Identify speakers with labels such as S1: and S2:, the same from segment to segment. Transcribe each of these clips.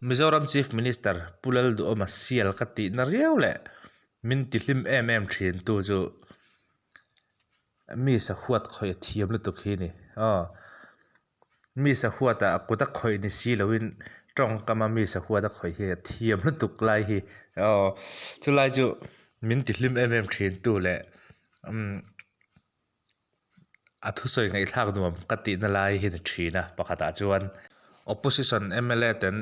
S1: Mizoram Chief Minister Pu Lalduhawma sial ka tihna riau leh min tihlim em em thin tu chu mi sahuat khawih a thiam lutuk hi a ni. Aw mi sahuat ah kut a khawih ni si loin tawngkam a mi sahuat a khawih hi a thiam lutuk lai hi aw chulai chu min tihlim em em thin tu leh umm a thusawi ngaihthlak nuam ka tihna lai hi ni thin a pakhatah chuan opposition mla ten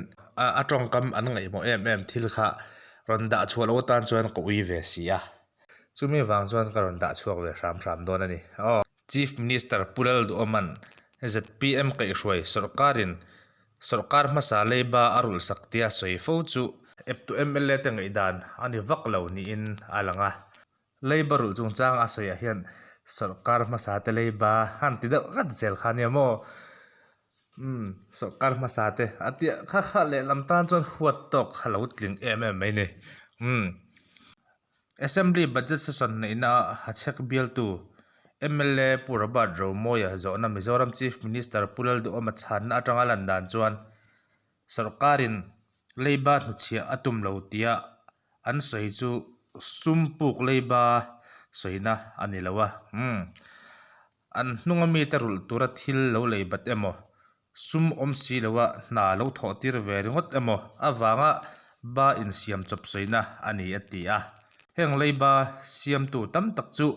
S1: a tawngkam an ngaihmawh em em thil kha rawn dah chhuah loh atan chuan ka ui ve si a chumi vang chuan ka rawn dah chhuak ve hram hram dawn a ni aw. Chief Minister Pu Lalduhawma'n zpm kaihhruai sawrkarin sawrkar hmasa leiba a rulhsak tia sawi fo chu eptu mla te ngaihdan a ni vak lo niin a lang a. Leiba rulh chungchang a sawiah hian sawrkar hmasa te leiba han ti deuh rat zel kha nia maw? Umm sawrkar hmasa te a tia kha kha lehlam tan chuan huat tawk kha lo tling em em mai ni. Umm Assembly Budget Session neihna ah Hachhek bialtu mla Pu Robert Romawia zawhna Mizoram Chief Minister Pu Lalduhawma chhanna atanga lan dan chuan sawrkarin leiba hnuchhiah a tum lo tia an sawi chu sum puk leiba sawina a ni lo a. Umm. An hnunga mite rulh tura thil lo lei bat emaw, sum awm si loa hna lo thawh tir ve ringawt emaw avanga ba insiam chawp sawina a ni a ti a. Heng leiba siamtu tam tak chu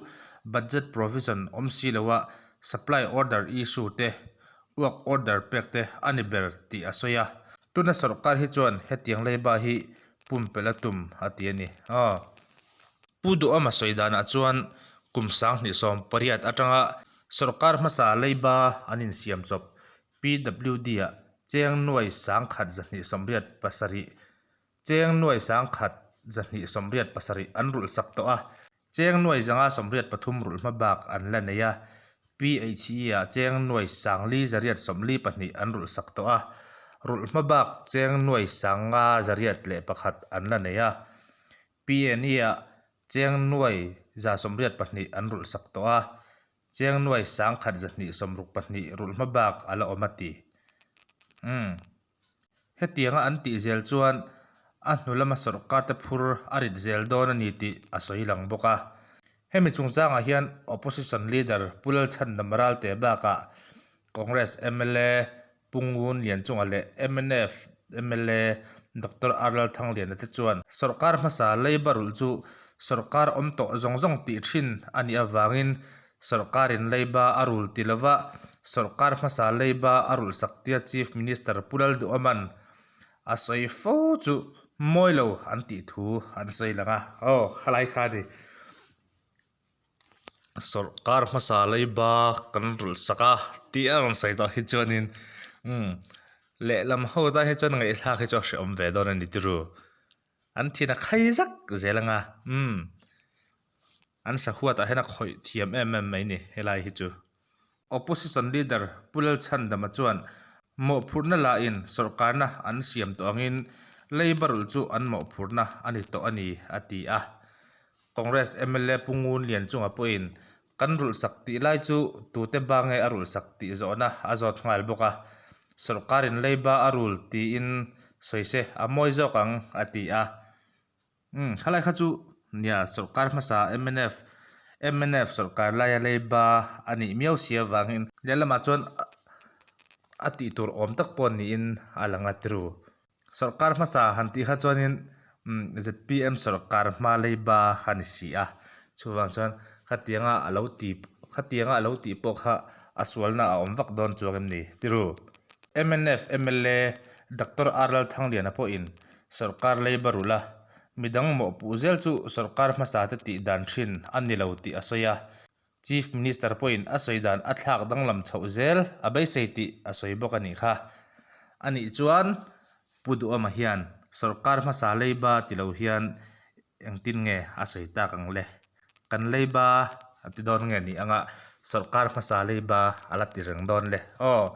S1: budget provision awm si loa supply order issue te, work order pek te a ni ber tih a sawi a. Tuna sawrkar hi chuan hetiang leiba hi pumpelh a tum a ti a ni. Aw. Pu Duhama sawi danah chuan kum 2018 atanga sawrkar hmasa leiba an insiam chawp PWD-ah cheng nuai 1187 cheng nuai 1187 an rulhsak tawh a, cheng nuai 583 rulh hma bak an la nei a, PHE-ah cheng nuai 442 an rulhsak tawh a, rulh hma bak cheng nuai 501 an la nei a. PNE-ah cheng nuai 182 an rulhsak tawh a, cheng nuai 1162 rulh hma bak a la awm a ti. Umm. Hetianga an tih zel chuan a hnu lama sawrkar te phur a rit zel dawn a ni tih a sawi lang bawk a. Hemi chungchangah hian Opposition Leader Pu Lalchhandam Ralte bakah Congress mla Pu Ngun Lianchunga leh mnf mla Doctor R Lalthangliana te chuan sawrkar hmasa leiba rulh chu sawrkar awm tawh zawng zawng tih thin a nih avangin sawrkarin leiba a rul ti lova sawrkar hmasa leiba a rulh sak tia Chief Minister Pu Lalduhawman a sawi fo chu mawi lo an tih thu an sawi lang a. Aw khalai kha a ni. Sawrkar hmasa leiba kan rulh sak a tih a rawn sawi tawh hi chuanin umm lehlam ho tan hi chuan ngaihthlak hi chu a hrehawm ve dawn a ni tiro an thin a khai zak zel ang a umm an sahuat ah hian a khawih thiam em em mai a ni helai hi chu. Opposition Leader Pu Lalchhandama chuan mawhphurhna lahin sawrkarna an siam tawh angin leiba rulh chu an mawhphurhna a ni tawh a ni, a ti a. Congress mla Pu Ngun Lianchunga pawhin kan rulhsak tih lai chu tute ba nge a rulhsak tih zawhna a zawt nghal bawk a, sawrkarin leiba a rul tiin sawi se a mawi zawk ang, a ti a. Umm khalai kha chu nia sawrkar hmasa mnf mnf sawrkar laia leiba a nih miau si avangin lehlamah chuan a tih tur awm tak pawh niin a lang a tiru. Sawrkar hmasa han tih kha chuanin umm zpm sawrkar hma leiba kha a ni si a, chuvang chuan khatianga a lo ti khatianga a lo tih pawh kha a sualna a awm vak dawn chuang em ni tiru. Mnf mla Doctor R Lalthangliana pawhin Sawrkar leiba rulh a, midang mawhpuh zel chu sawrkar hmasa te tih dan thin a ni lo tih a sawi a. Chief Minister pawhin a sawi dan a thlak danglam chhoh zel a beisei tih a sawi bawk a nih kha. A nih chuan Pu Duhawma hian sawrkar hmasa leiba ti lo hian engtin nge a sawi tak ang le? Kan leiba a ti dawn nge ni anga sawrkar hmasa leiba a la ti reng dawn le? Aw.